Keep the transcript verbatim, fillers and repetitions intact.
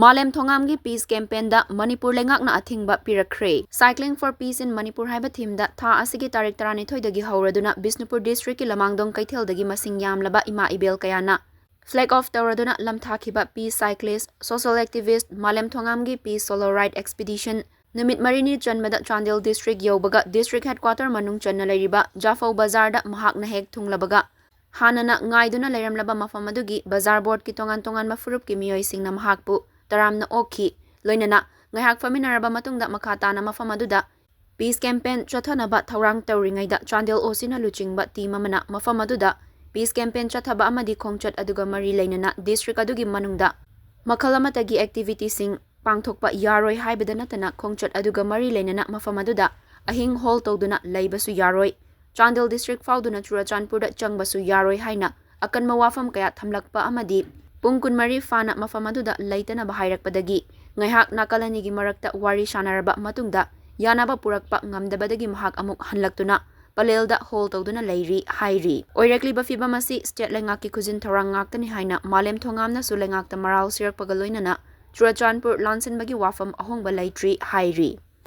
ꯃꯥꯂꯦꯝ ꯊꯣꯉꯥꯝꯒꯤ peace campaignꯗ ꯃꯅꯤꯄꯨꯔ ꯂꯩꯉꯥꯛꯅ ꯑꯊꯤꯡꯕ ꯄꯤꯔꯛꯈ꯭ꯔꯦ꯫ Cycling for Peace in Manipur ꯍꯥꯏꯕ themeꯗ ꯊꯥ ꯑꯁꯤꯒꯤ ꯇꯥꯔꯤꯛ ꯇꯔꯥꯅꯤꯊꯣꯏꯗꯒꯤ ꯍꯧꯔꯗꯨꯅ ꯕꯤꯁꯅꯨꯄꯨꯔ districtꯀꯤ ꯂꯃꯥꯡꯗꯣꯡ ꯀꯩꯊꯦꯜꯗꯒꯤ ꯃꯁꯤꯡ ꯌꯥꯝꯂꯕ ꯏꯃꯥ ꯏꯕꯦꯜ ꯀꯌꯥꯅ flag off ꯇꯧꯔꯗꯨꯅ ꯂꯝꯊꯥꯈꯤꯕ peace cyclist, social activist ꯃꯥꯂꯦꯝ ꯊꯣꯉꯥꯝꯒꯤ peace solo ride expedition ꯅꯨꯃꯤꯠ ꯃꯔꯤꯅꯤ ꯆꯟꯕꯗ ꯆꯥꯟꯗꯦꯜ district ꯌꯧꯕꯒ district headquarter ꯃꯅꯨꯡ ꯆꯟꯅ ꯂꯩꯔꯤꯕ ꯖꯥꯐꯧ ꯕꯖꯥꯔꯗ ꯃꯍꯥꯛꯅ ꯍꯦꯛ ꯊꯨꯡꯂꯕꯒ ꯍꯥꯟꯅꯅ ꯉꯥꯏꯗꯨꯅ ꯂꯩꯔꯝꯂꯕ ꯃꯐꯝ ꯑꯗꯨꯒꯤ ꯕꯖꯥꯔ boardꯀꯤ ꯇꯣꯉꯥꯟ ꯇꯣꯉꯥꯟꯕ ꯐꯨꯔꯨꯞꯀꯤ ꯃꯤꯑꯣꯏꯁꯤꯡꯅ ꯃꯍꯥꯛꯄꯨ ꯇꯔꯥꯝꯅ ꯑꯣꯛꯈꯤ꯫ ꯂꯣꯏꯅꯅ ꯉꯥꯏꯍꯥꯛ ꯐꯝꯃꯤꯟꯅꯔꯕ ꯃꯇꯨꯡꯗ ꯃꯈꯥ ꯇꯥꯅ ꯃꯐꯝ ꯑꯗꯨꯗ peace campaign ꯆꯠꯊꯅꯕ ꯊꯧꯔꯥꯡ ꯇꯧꯔꯤꯉꯩꯗ ꯆꯥꯟꯗꯦꯜ OCꯅ ꯂꯨꯆꯤꯡꯕ team ꯑꯃꯅ ꯃꯐꯝ ꯑꯗꯨꯗ peace campaign ꯆꯠꯊꯕ ꯑꯃꯗꯤ ꯈꯣꯡꯆꯠ ꯑꯗꯨꯒ ꯃꯔꯤ ꯂꯩꯅꯅ district ꯑꯗꯨꯒꯤ ꯃꯅꯨꯡꯗ ꯃꯈꯜ ꯑꯃꯠꯇꯒꯤ activityꯁꯤꯡ ꯄꯥꯡꯊꯣꯛꯄ ꯌꯥꯔꯣꯏ ꯍꯥꯏꯕꯗ ꯅꯠꯇꯅ ꯈꯣꯡꯆꯠ ꯑꯗꯨꯒ ꯃꯔꯤ ꯂꯩꯅꯅ ꯃꯐꯝ ꯑꯗꯨꯗ ꯑꯍꯤꯡ ꯍꯣꯜ ꯇꯧꯗꯨꯅ ꯂꯩꯕꯁꯨ ꯌꯥꯔꯣꯏ꯫ ꯆꯥꯟꯗꯦꯜ district ꯐꯥꯎꯗꯨꯅ ꯆꯨꯔꯆꯥꯟꯄꯨꯔꯗ ꯆꯪꯕꯁꯨ ꯌꯥꯔꯣꯏ ꯍꯥꯏꯅ ꯑꯀꯟꯕ ꯋꯥꯐꯝ ꯀꯌꯥ ꯊꯝꯂꯛꯄ ꯑꯃꯗꯤ ꯄꯨꯡ ꯀꯨꯟꯃꯔꯤ ꯐꯥꯅ ꯃꯐꯝ ꯑꯗꯨꯗ ꯂꯩꯇꯅꯕ ꯍꯥꯏꯔꯛꯄꯗꯒꯤ ꯉꯥꯏꯍꯥꯛ ꯅꯥꯀꯜ ꯑꯅꯤꯒꯤ ꯃꯔꯛꯇ ꯋꯥꯔꯤ ꯁꯥꯟꯅꯔꯕ ꯃꯇꯨꯡꯗ ꯌꯥꯅꯕ ꯄꯨꯔꯛꯄ ꯉꯝꯗꯕꯗꯒꯤ ꯃꯍꯥꯛ ꯑꯃꯨꯛ ꯍꯜꯂꯛꯇꯨꯅ ꯄꯂꯦꯜꯗ ꯍꯣꯜ ꯇꯧꯗꯨꯅ ꯂꯩꯔꯤ ꯍꯥꯏꯔꯤ꯫ ꯑꯣꯏꯔꯛꯂꯤꯕ ꯐꯤꯕꯝ ꯑꯁꯤ state ꯂꯩꯉꯥꯛꯀꯤ ꯈꯨꯖꯤꯟ ꯊꯧꯔꯥꯡ ꯉꯥꯛꯇꯅꯤ ꯍꯥꯏꯅ ꯃꯥꯂꯦꯝ ꯊꯣꯉꯥꯝꯅꯁꯨ ꯂꯩꯉꯥꯛꯇ ꯃꯔꯥꯜ ꯁꯤꯔꯛꯄꯒ ꯂꯣꯏꯅꯅ ꯆꯨꯔꯆꯥꯟꯄꯨꯔ ꯂꯥꯟꯁꯤꯟꯕꯒꯤ ꯋꯥꯐꯝ ꯑꯍꯣꯡꯕ ꯂꯩꯇ꯭ꯔꯤ ꯍꯥꯏꯔꯤ꯫